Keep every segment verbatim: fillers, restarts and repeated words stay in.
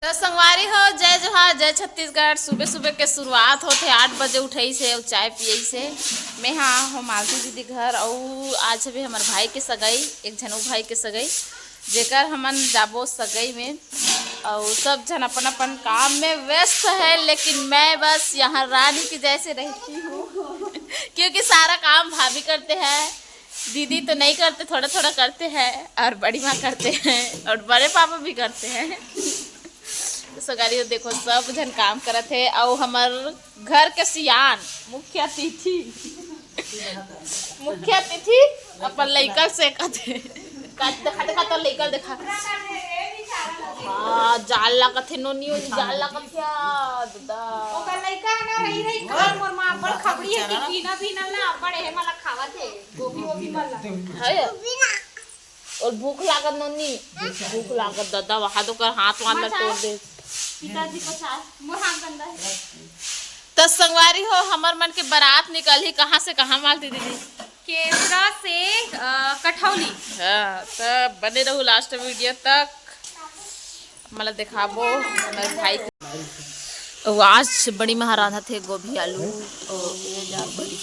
तो संगवारी हो, जय जोहार, जय छत्तीसगढ़। सुबह सुबह के शुरुआत होथे आठ बजे उठई से अउ चाय पियई से। मैं हाँ हो मालती दीदी घर, अउ आज हवे हमर भाई के सगाई, एक झन भाई के सगाई, जेकर हमन जाबो सगाई में, अउ सब झन अपन अपन काम में व्यस्त है, लेकिन मैं बस यहाँ रानी की जैसे रहती हूँ क्योंकि सारा काम भाभी करते हैं, दीदी तो नहीं करते, थोड़ा थोड़ा करते हैं, और बड़ी माँ करते हैं, और बड़े पापा भी करते हैं। तो संगवारी हो, देखो, सब झन काम करत हे, अउ हमर घर के सियान, मुख्य अतिथि, मुख्य अतिथि अपन लइका से कथे, का देखा, देखा, तो लइका देखा। हाँ, जाल लागत हे नोनी, ओ जाल लागत हे, आ, दादा। ओकर लइका ना रही, रही, खान मोर माँ अब्बड़ खबड़ी है कि पीना, पीना ना अब्बड़ है, मला खावत है, गोभी, वोभी मला। है? और भूख लागत नोनी, भूख लागत दादा, वहां तो कर हाथ वाथ ला तोड़ दे। पिताजी को चार, मोर हाथ गंदा है। तो संगवारी हो, हमर मन के बारात निकलही कहाँ से कहाँ, मालती दीदी? केसरा से, अ, कठौली। हाँ, तो बने रहू last video तक। मला देखाबो हमर भाई के। अउ आज बड़ी माँ रांधत हे गोभी आलू। अउ ये जा बड़ी।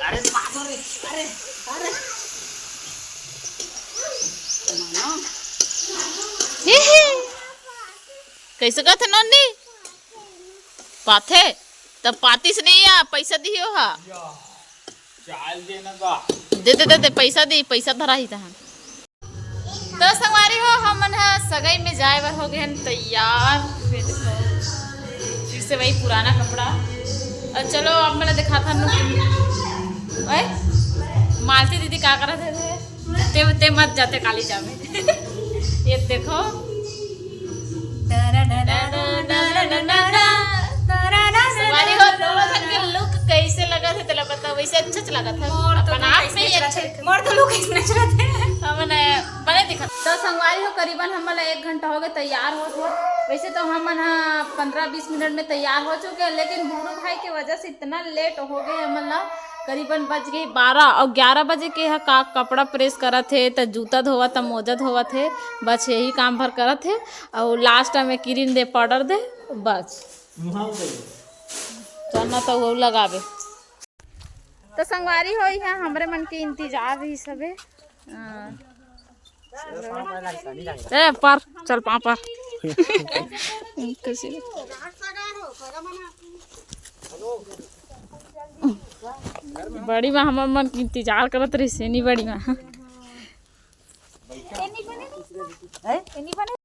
अरे, अरे, अरे। हे, हे। कैसे कहत हे नोनी? पाथे? तब पातिस नहीं आ, पैसा दियो हा। चाल देना का। दे, दे, दे, दे, पैसा दे, पैसा धरा ही तहन। तो संगवारी हो, हमन ह सगाई में जाए बर हो गए हन तैयार। फिर देखो, फिर से वही पुराना कपड़ा। और चलो, अब मैं दिखाता हूँ। ओए, मालती दीदी का करत हे? ते, ते मत जाते काली जामे। ये देखो। संगवारी हो, दोनों झन के look कैसे लगत हे, तेला बताओ, वैसे अच्छा अच्छा लगत हे। मोर तो अपन look आप में ही ऐसे अच्छा अच्छा लगत हे। मोर तो look ऐसे अच्छा लगत हे। हमन, अ, बने दिखत। तो संगवारी हो, करीबन हमन ला एक घंटा हो गए तैयार होत होत। वैसे तो हमन ह पन्द्रह बीस मिनट में तैयार हो चुके हैं, लेकिन बुरू भाई के वजह से इतना late हो गए हमन ला। करीबन बज गए बारह, और ग्यारह बजे के ह का कपड़ा press करत हे, त जूता धोवत, त मोजा धोवत हे, बस यही काम भर करत हे। और last में cream दे, powder दे, बस। चल ना तो वो लगाबे। तो संगवारी हो, यहाँ हमरे मन के इंतजार रही सबे। हाँ। ए, पर, चल, पापा। कैसे? बड़ी माँ हमर मन के इंतजार करत रही से, नी बड़ी माँ।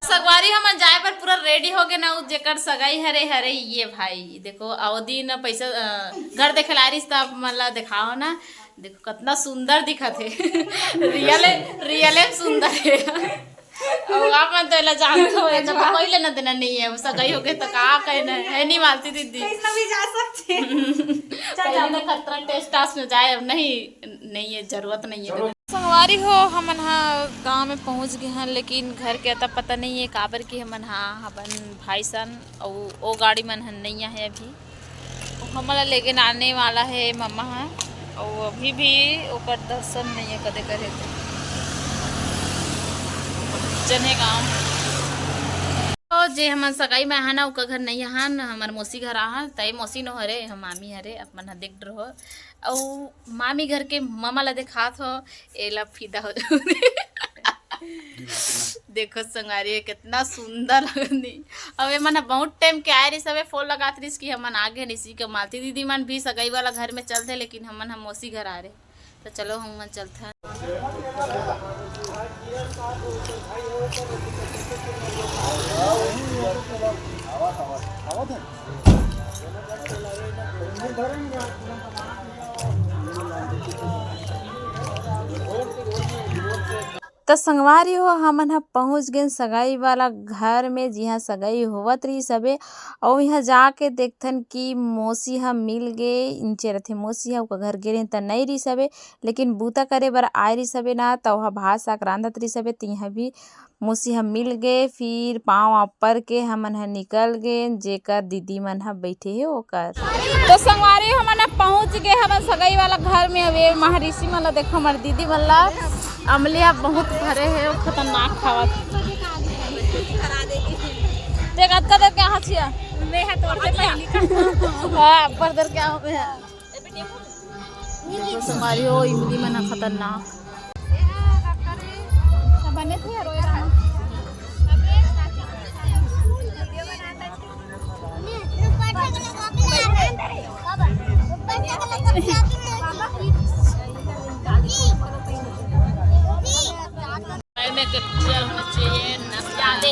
संगवारी, हमन जाए बर पूरा ready हो गए ना, उ जेकर सगाई हरे, हरे ये भाई। देखो, अवधी न पैसा, अ, घर देखे ला रिस, त आप मन ला देखाओ ना। देखो, कितना सुंदर दिखत हे। Real, real में सुंदर हे। अउ आप मन तो एला जानत हो, एकर तो कोई लेना देना नहीं है। वो सगाई हो गए तो का कहना है, है नहीं मालती दीदी? कैसे भी जा सकते हैं। चल, पहले जाओ। तो खतरा test टास में जाए, अब नहीं, नहीं है, जरूरत नहीं है। संगवारी हो, हमन ह गांव में पहुंच गए हैं, लेकिन घर के अता पता नहीं है, काबर कि हमन ह अपन भाई सन अउ ओ गाड़ी मन ह नहीं आहे अभी। हमन ला लेके आने वाला है मम्मा ह, अउ अभी भी ओकर दर्शन नहीं है, कदे करे तो जने गाँव। तो जे हमन सगाई में आहन, ओकर घर नहीं आहन, हमर मौसी घर आहन, तय मौसी नो हरे, हम मामी हरे, अपन ह देख रहो। अउ मामी घर के ममा ला देखात हो, एला फिदा हो जाऊ। देखो संगवारी, कितना सुंदर लगनी। अब एमन ह बहुत टाइम के आए रहिस, सबे फोन लगात रहिस कि हमन आ गए, इसी के मालती दीदी मन भी सगाई वाला घर में चलते, लेकिन हमन ह मौसी घर आ रहे। तो चलो, हमन चलथन। त संगवारी हो, हमन ह पहुंच गेन सगाई वाला घर में, जिहां सगाई होवत रहिस हवे। अउ इहां जाके देखथन कि मौसी ह मिल गे, इंचे रथे मौसी ह, ओकर घर गे रहेन त नइ रहिस हवे, लेकिन बूता करे बर आए रहिस हवे ना, त ओहा भात साग रांधत रहिस हवे, तिहां भी मौसी ह मिल गे। फिर पांव पर के हमन ह निकल गेन, जेकर दीदी मन ह बइठे हे ओकर। तो संगवारी, हमन ह पहुंच गे हवन सगाई वाला घर में। अब ये महर्षि मन ला देखो, हमर दीदी मन ला अमली ह बहुत भरे हे, खतरनाक खावत। अच्छा, मैं है तोर से पहली का। हाँ, ऊपर दर क्या हो गया? देखो संगवारी हो, इमली मन ह खतरनाक। बने थे रोए रामा। में के पिक्चर होना चाहिए, ना ज्यादा।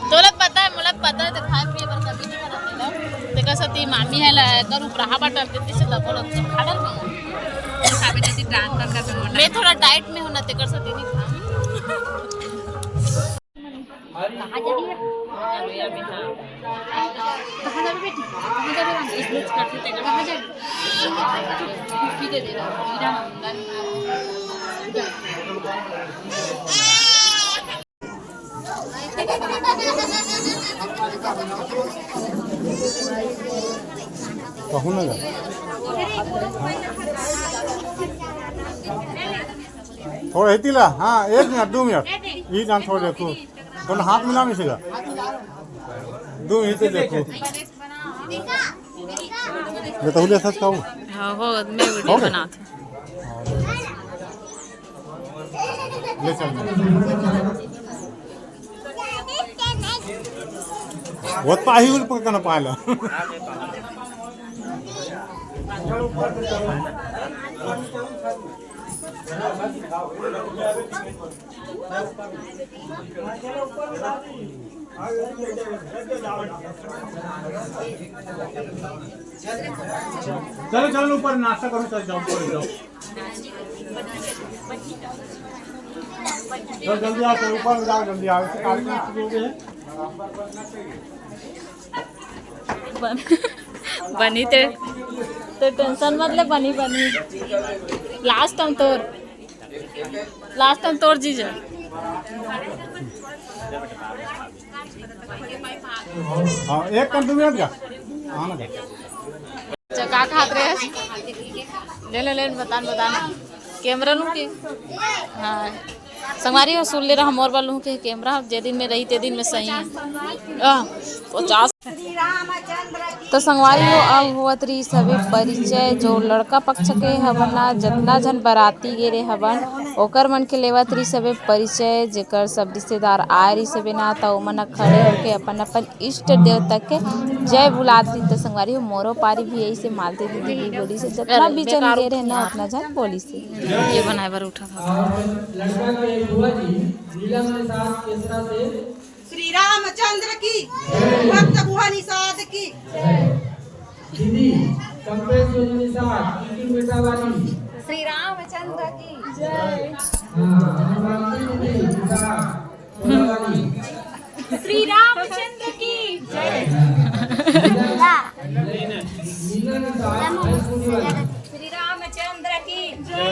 तोला पता है, मोला पता है, तो खाए पिए बर कभी नहीं करत है ना। तेकर सेती मामी है ला, कर उपराहा बाटन देती से दबो लोग तो खा डर में। मैं थोड़ा डाइट में हूँ ना, तेकर सेती नहीं खा। कहाँ जा रही है? कहाँ जा रही बेटी? कहाँ जा रही रानी? कहाँ जा रही? खिड़की दे दे रहा, हीरा नंदन। कहूँ ना जा। थोड़ा हिती ला, हाँ, एक मिनट, दो मिनट। ये जान छोड़ देखो। कौन हाथ मिला मिसेगा? दो मिनट देखो। बेटा, उले सच कहूँ। हाँ, हो, मैं वीडियो हो गए? बनात हूँ। ले चल। वो तो पाही उल पकड़ना पाला। चलो, चलो, ऊपर नाश्ता करो, चलो, जाओ, ऊपर जाओ। चलो, जल्दी आओ, चलो, ऊपर में जाओ, जल्दी आओ, इससे कार्यक्रम शुरू हो गए हैं। बन-, बनी ते, ते टेंशन मत ले, बनी, बनी। लास्ट टाइम तोर, लास्ट टाइम तोर जीजा। हाँ, एक कर दो मिनट का। हाँ ना। अच्छा, का खात रहे? ले, ले, ले, बतान, बतान। कैमरा लूँ के? हाँ। संगवारी हो, सुन ले रहा मोर बर लूँ के कैमरा, जे दिन में रही, ते दिन में सही। आ, पचास। तो संगवारी हो, अब होवत रही सबे परिचय, जो लड़का पक्ष के हवन ना, जतना झन बराती गे रे हवन, ओकर मन के लेवत रही सबे परिचय, जेकर सब रिश्तेदार आए रही सबे ना, त ओमन ह खड़े होके अपन अपन इष्ट देवता के जय बुलात रही। त संगवारी हो, मोरो पारी भी यही से मालती दीदी भी बोली से, जतना भी झन गे रहे ना, उतना झन बोली से। ये बनाए बर उठा था। लड़का के बुआ जी नीलम निषाद केसरा से श्री रामचंद्र की, भक्त बुआ निषाद की। दीदी कंपेश निषाद, टिकट बेटा वाली। श्री रामचंद्र की जय। हाँ, हमारी दीदी निषाद, वाली। श्री रामचंद्र की जय। श्री रामचंद्र की जय।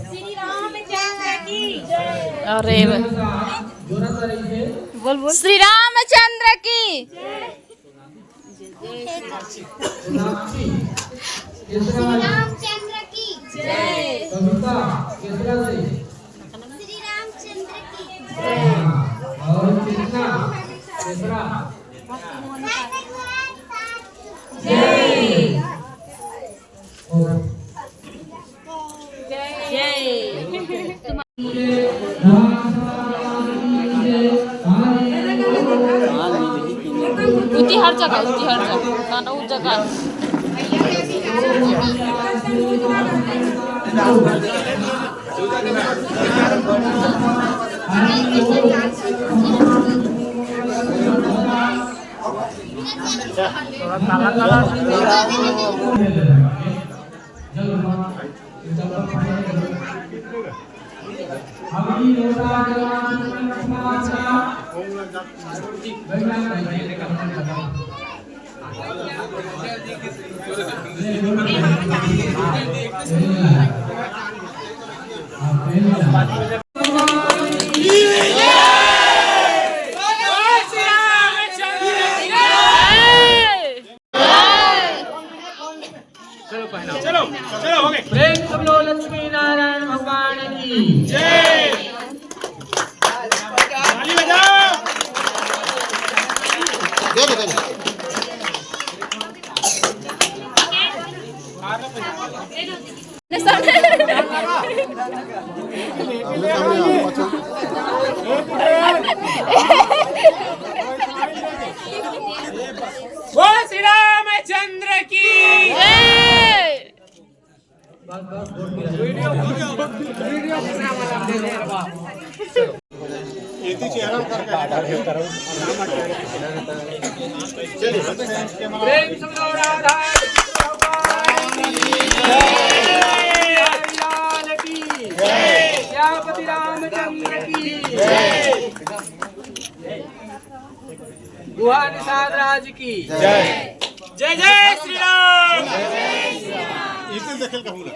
श्री रामचंद्र की जय। अरे बोल, बोल। श्री रामचंद्र की जय। श्री रामचंद्र की जय। कविता केसरा से। श्री रामचंद्र की जय। और कृष्णा केसरा। जय। जय। उती हर जगह, उती हर जगह, काना उ जगह। थोड़ा काला काला। बोल श्री रामचंद्र की। प्रेम से बोलो राधा कृष्ण भगवान की जय। हरिलाल की जय। सियापति रामचंद्र की जय। गुहा निषाद राज की जय। जय जय श्री राम। इसे देखे कहूँ ना।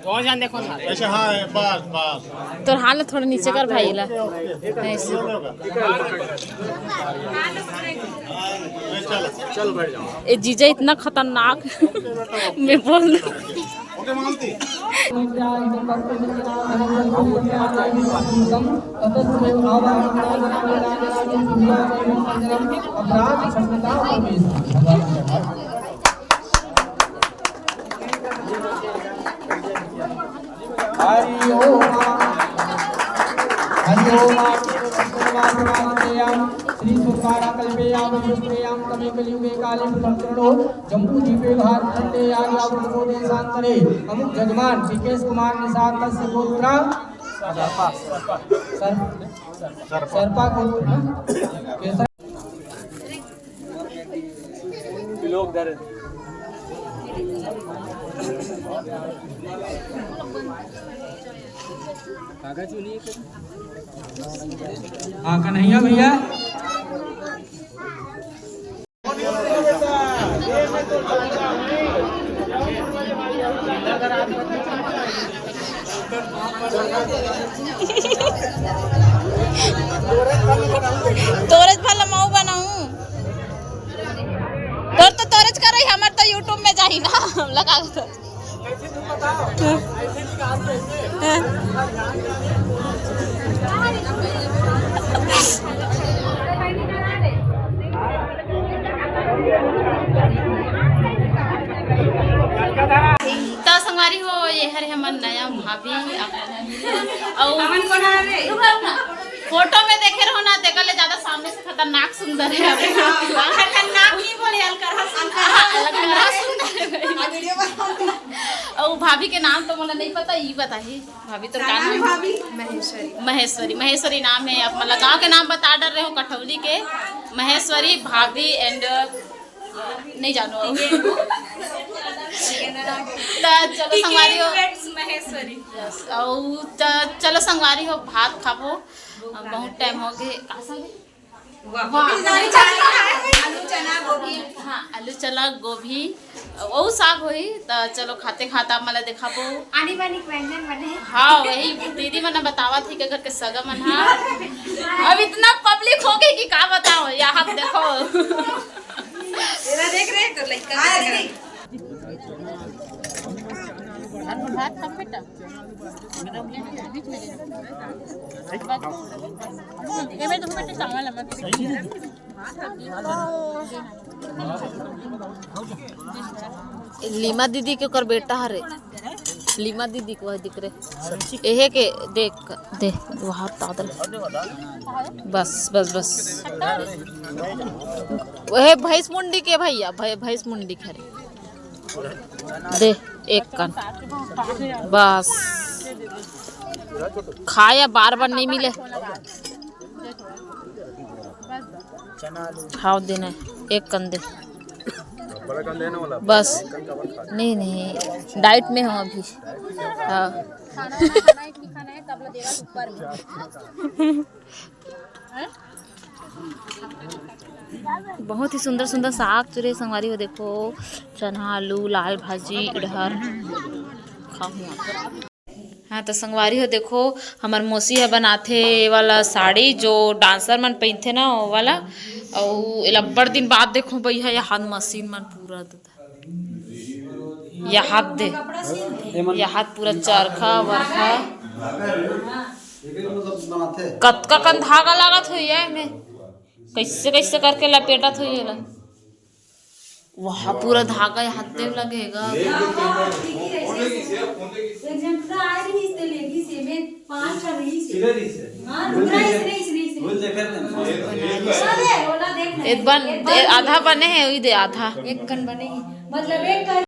दो जन देखो ना। ऐसे, हाँ, बस बस। तोर हाल थोड़ा नीचे कर भाई ला। ऐसे। चल बैठ जाओ। ए जीजा इतना खतरनाक। मैं बोल दूँ। हरि ओम। हरि ओम। श्री सुरकारा कल्पेयाम विष्णुयाम तमे कलियुगे काले प्रसंसरणो जम्बू दीपे भारत खंडे याग्रा प्रमोदे शांतरे अमुक जजमान विकेश कुमार निषाद तस्य गोत्र सर्प सर्पा गोत्र ना? कैसा? लोग दर्द। कागज नहीं है। हाँ, कन्हैया भैया। तोरज भला मऊ बनाऊं। तोर तो तोरज करई, हमर तो YouTube में जाही ना। लगा दो। त संगवारी हो, ये हरे हमर नया भाभी। अउ फोटो में देखे रहो ना, तेकर ले ज्यादा सामने से खतरनाक सुंदर है। खतरनाक नहीं बोले, अलकरहा सुंदर। हाँ, अलकरहा सुंदर है। अउ भाभी के नाम तो मोला नहीं पता, ई बताही। भाभी, तोर का नाम? महेश्वरी। महेश्वरी, महेश्वरी नाम है। अब मतलब गांव के नाम बता डर रहे हो, कठौली के महेश्वरी भाभी and नहीं जानो। त चलो संगवारी हो। महेश्वरी। Yes, अउ त चलो संगवारी हो, भात खाबो। बहुत टाइम हो गए। का सब? वाह। आलू चना गोभी। हाँ, आलू चना गोभी, अउ साग होही। त चलो खाते खाते आप मन ला देखाबो। आनी बानी के व्यंजन बने। हाँ, वही दीदी मन बतावत ही के घर के सगा मन हा। अब इतना पब्लिक हो गई कि का बताओ, यहाँ देखो। तेरा देख रहे तो लइका। हाँ, देख। भात खाबो बेटा। ये मैं तुमको चावल अलग से। लीमा दीदी के ओकर बेटा हरे, लीमा दीदी के वह दिख रहे। एहे के देख, दे, वहाँ तादल। बस बस बस। वह भैंस मुंडी के भैया, भै-, भैंस मुंडी के हरे। दे एक कन। बस। खाया बार बार नहीं मिले। खाओ देना, एक कन दे। बस। नहीं, नहीं, डाइट में हूँ अभी। हाँ। बहुत ही सुंदर सुंदर साग चुरे संगवारी हो, देखो, चना, आलू, लाल भाजी, इड़हर। खाहूँ। हाँ, तो संगवारी हो, देखो, हमर मौसी ह बनाथे ये वाला साड़ी, जो डांसर मन पहिनथे ना, वो वाला। अउ एला अब्बड़ दिन बाद देखो भैया, ये हाथ मशीन मन पूरा दे। ये हाथ दे, ये हाथ पूरा चरखा वरखा। कतका कन धागा लागत होही एमे। कैसे कैसे करके लपेटत हो ये ला। वहाँ पूरा धागा यहाँ ते लगेगा। एक झन पूरा आए रही इसते लेगी से में पांच ठा रही से। हाँ, पूरा इसने इसने इसने। अरे ओला देख ना। एक बन ए, आधा बने है वही दे आधा। एक कन बने ही, मतलब एक कन